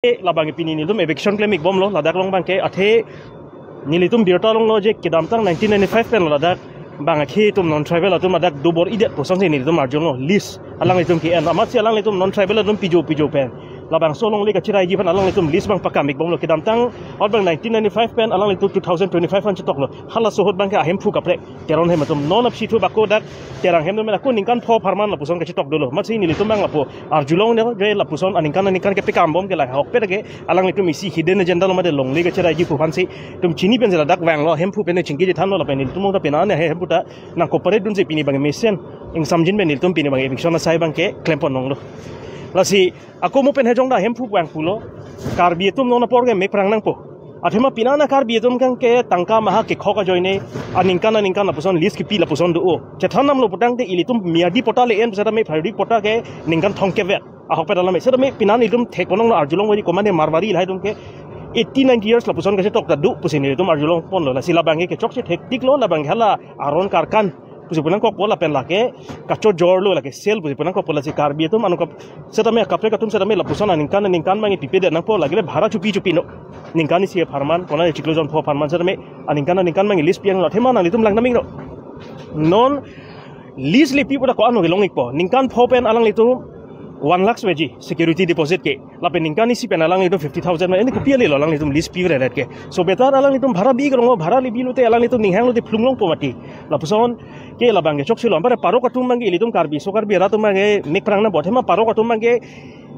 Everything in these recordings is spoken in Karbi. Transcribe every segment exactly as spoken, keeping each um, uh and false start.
Labang pini nelitum eviction klem-ik bomlo, ladak along abangke athe nelitum birta longlo je kedamtang nineteen ninety-five pen ladak bang akhei atum non tribal atum ladak dobor-idet pusonsi nelitum arjulo lease alanglitum ke-en, amatsi alanglitum non tribal atum pijo pijo pen labangso alongle kacheraiji aphan alanglitum lease abang pakam-ik bomlo. Kedamtang ahut abang nineteen ninety-five pen alanglitum two thousand twenty-five an chetoklo. Halaso ahut abangke ahemphu kaprek Teron hem atum, non aphi thu bako dak Terang hem atum ako ningkan pho apharman lapuson kachetok dolo. Amatsi nelitum abang lapu arjulongle je lapuson aningkan aningkan kepakam bom ke lahai ahokpet ke alanglitum isi hidden agenda lo mate longle kacheraiji pu aphansi itum chini pensi ladak vanglo, hemphu pen chingki chethanlo lapen nelitum ta pini an ahemphu ta nang-cooperate dunsi pini abang mesen ingsamjin pen nelitum pini abang eviction asai abangke klempon longlo. Lasi ako mo pen hejong da hemphu abang pulo, Karbi atum non apor ke mek prang nangpo. Athema pini an a-Karbi atum abangke tangka maha kekhok ajoine aningkan aningkan lapuson lease kepi lapuson do-o. Chethan damlo putangte ilitum miyadi patta le-en setame periodic patta ke ningkan thomkep vet. Ahokpet alam setame pini an ilitum thekpon longlo, arjulong wadi komane Marwari lahai atum ke eighty ninety years lapuson kachetok ta do pusi nelitum arjulongponlo. Lasi labangke kechokche thektiklo, labang hala aron karkan pusi pu nangkokpo lapen lake kachojorlo, lake sale pusi pu nangkokpo. Lasi Karbi atum anokap setame kaprek atum setame lapuson aningkan aningkan abang pipedet nangpo, lake le bhara chupi chupi no. Ningkan isi apharman, konat chiklo jon pho apharman setame aningkan aningkan abang lease pi-ang lo, athema nanglitum lang damik no. Non lease le pi pu ta ko-an lo kelong-ikpo. Ningkan pho pen alanglitum one lakh veji security deposit ke. Lapen ningkan isi pen alanglitum fifty thousand ma, ini kopi ale lo alanglitum lease pi-re-et ke. So better alanglitum bhara bi krong, bhara le bi lote alanglitum ninghang lote phlung longpo mati. Lapuson ke labang kechokche lo. Anpar parok atum abangke ilitum Karbi, so Karbi arat atum abangke mek prang nangpo, athema parok atum abangke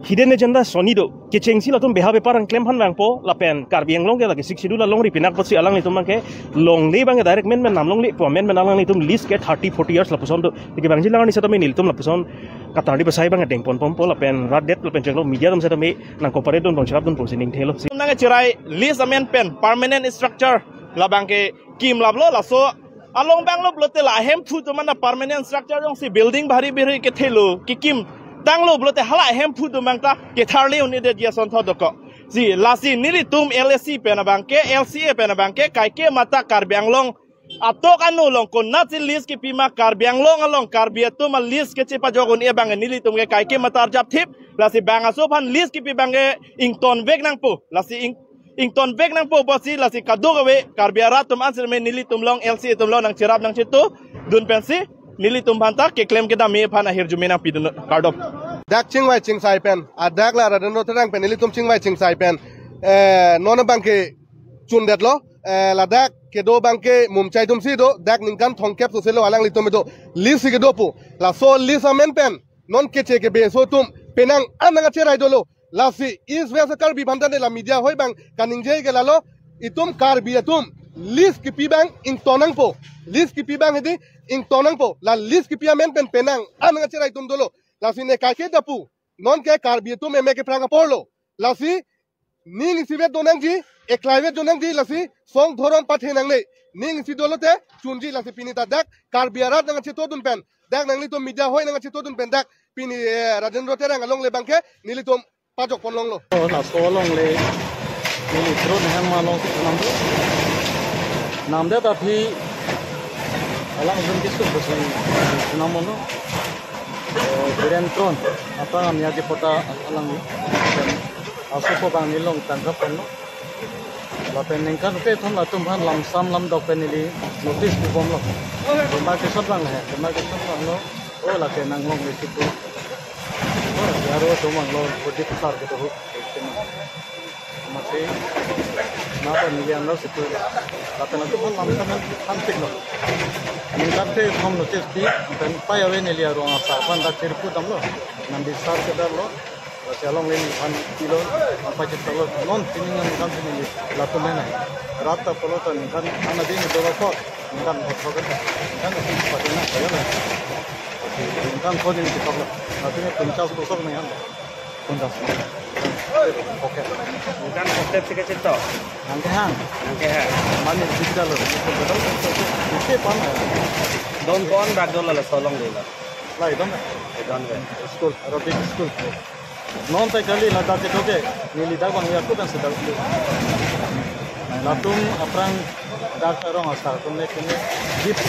hidden agenda soni do. Kechengsi latum beha bepar nangklem aphan vangpo lapen Karbi Anglong ke lake Sixth Schedule alongri pinak apotsi alanglitum abangke longle abangke direct men men nam longlepo, men men alanglitum lease ke thirty forty years lapuson do. Tiki abang jilang ni setame nelitum lapuson katardi pasai abang dengponponpo lapen rat det lapen chenglo media atum setame nang-cooperate dun, nang-cherap dun pusi ningthelo. Nangcherai lease amen pen permanent structure labangke kim laplo, laso along abang lo pulote la hemphu atum an permanent structure jongsi building bhari bhari kethelo kekim tanglo pulote hala hemphu atum abang ta ketharle un-edetji asonthot dokok. Si lasi nelitum L A C pen abangke, L C A pen abangke kaike mata Karbi Anglong atok anu along konatsi lease kepi ma, Karbi Anglong along Karbi atum a-lease kachepajok un-e abang nelitum ke kaike mata arjap thip. Lasi bang aso aphan lease kepi abangke ingtonvek nangpo. Lasi ing, ingtonvek nangpo pusi lasi kadokave Karbi arat atum an setame nelitum along, L C A atum along nangcherap nangchetu dun pensi nelitum aphan ta keklem kedam aphan ahirjume nangpidun, kardom. Dak chingvai chingsai pen, ah, dak la Rajendra Terang pen nelitum chingvai chingsai pen, eh, non abangke chundetlo, eh, ladak kedo abangke Mumchai atumsi do, dak ningkan thomkep sose lo alanglitum kedo, lease si kedo pu. Laso lease amen pen non keche kebe aso atum penang an nangkacherai dolo. Lasi East West Karbi aphan tangte la media hoi abang kaningje ke lalo, itum Karbi atum lease kepi abang ingtong nangpo. Lease kepi abang hedi ingtong nangpo. La lease kepi amen pen penang an nangkacherai atum dolo. Lasi ne kaike da pu, non ke Karbi atum emek keprang apor lo. Lasi ning isivet do nangji, eklaivet do nangji, lasi song dhorom pathe nangne. Ning isi dolote chunji, lasi pini ta dak Karbi arat nangkachetu dun pen, dak nanglitum media hoi nangkachetu dun pen dak pini, eh, Rajendra Terang alongle abangke nelitum pajokpon longlo. Oh, laso alongle neli Teron hem along si namdo. Namdet aphi alanglitum kisuk besi namlo. Eh, Biren Teron, aphrang amya di patta alang, aso ko abang neli long tangkap ponlo. Lapen ningkan kethom latum aphan lamsam lamdok pen neli notice pibomlo. Tema kesot abang he, tema kesot abang lo. Oh, lake nanglongle situ. Oh, yaro domang lo, bodi besar gitu. Masi, napa neli anlo situ. Lapen latum aphan lamsam lamdok lo. Ningkan kethom notice pi, lapen pai ave neli arong asar aphan dak chirpu damlo. Nang disar kedamlo. Lasi alongle neliphan pilo, apa chetalo, non pini ningkan pini latum mena. Rat ta pulo ta ningkan, ana dini dola ko, ningkan bot ko, ningkan pini pati na, kaya na. Ningkan ko dini chetoklo. Latum ni ponchas bosor ningkan. Ponchas. Oke. Ningkan pocket si kachetok. Nang kehang. Nang kehang. Mane chetalo. Isi pan. Don ko-an dak dola laso alongle la. Lai don. Don ke. School, Arabic school. Non ta kali ladak kedo ke, neli dak bang ya tu kan sedang. Latum aphrang dak arong asar atum le kene gift.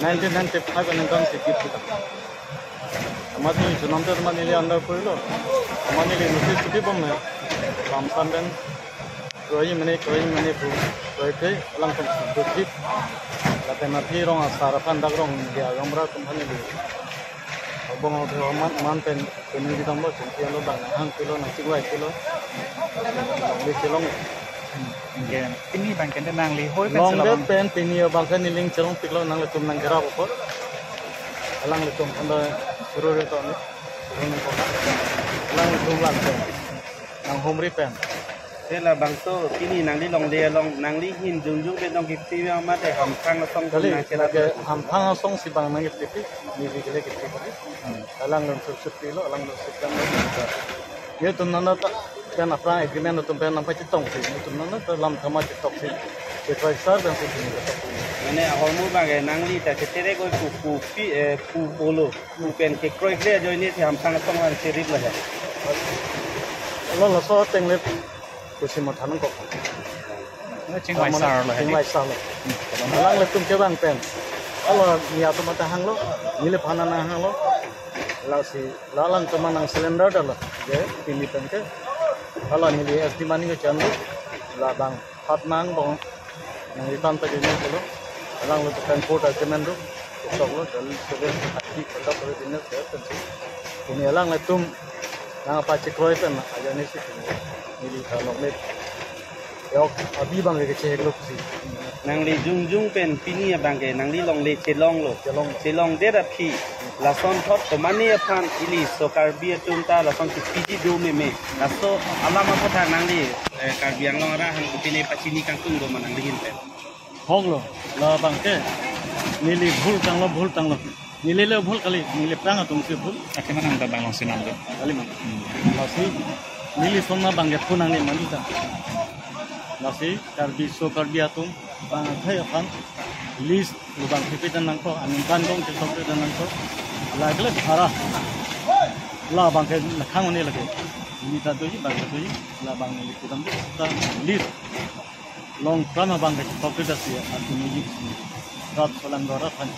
Nineteen ninety-five aningkan si gift kita. Amat ni sunam tu teman neli under pui lo. Mane le notice pibom ne. Lamsan pen kroi mane, kroi mane pu, kroi te alangtum sudut. Lapen aphi rong asar aphan dak rong dia gamra tum aphan le. Abang abang man, man pen kuning di dam lo, chungki alo bang hang pilo, nang chingvai pilo. Longle chelong. Oke, pini abang ke nangli hoi pen longle sila bang. Pen pini abang ke neli ning chelong piklo, nanglitum nang kera bopor. Alanglitum anda suruh re to ni. Suruh nang kota. Alanglitum lang pen. Nang humri pen. Te labang to pini nangli longle along nangli ahin jongjong pen dong kipti ma mate hamphang asong kali, nang kera lake bopor. Hamphang asong si bang nang kipti, neli kele kipti kali. Hmm. Alanglitum sursut pilo, alanglitum sukang lo. Netum nana ta pen aphrang agreement atum pen nang pachetong si. Netum nana ta lam thama chetok si. Chetok sar dan si sini chetok. Mane ahormu abang ke nangli ta chetere koi pu, pu pi, eh, pu bolo. Pu pen ke kroi kle ajoine si hamphang asong han serip la he. Lo laso ateng le kusi matha nangkok. Chingvai sar lo he. Chingvai sar lo. Alanglitum kevang pen. Alo ni atum ata hanglo, neli aphan nang hanglo. Lasi la alangtum nang cylinder dalo. Je, pini pen ke. Alo neli S D money ke chan do. Labang phat nang bong. Nang return ta jeni kolo. Alangtum pen port agreement do. Sok lo, dal seven thirty kota kolo jeni seven thirty. Pini alanglitum nang apa chekroi pen ajoine si pini. Neli ta longle. Yok, abi abang ke chehek lo si. Nangli jongjong pen pini abang ke nangli longle chelong lo. Chelong lo. Chelong det aphi. Lason thot to mane aphan iliso Karbi atum ta lason si piji do meme. Laso alam aphuthak nangli, eh, Karbi Anglong arat aphan kopine pachini kangtung do ma nangli ahin pen. Hok lo, labang ke. Neli bhul tanglo, bhul tanglo. Neli le bhul kali, neli aphrang atum si bhul. Ake manang ta bang long sinam do. Kali mang. Hmm. Lasi, neli sonna abang ke phone nangli mani ta. Lasi, Karbi so Karbi atum, bang athai aphan, list, lubang pipi dan nangkok, aning kan dong, chetok dan nangkok. Lagile bhara. Labang ke nakhang one lagi. Neli ta doji, bang ke doji, labang neli kudam do, ta list. Long pran abang ke chetok ta si, atum neli. Rat solang dora phan.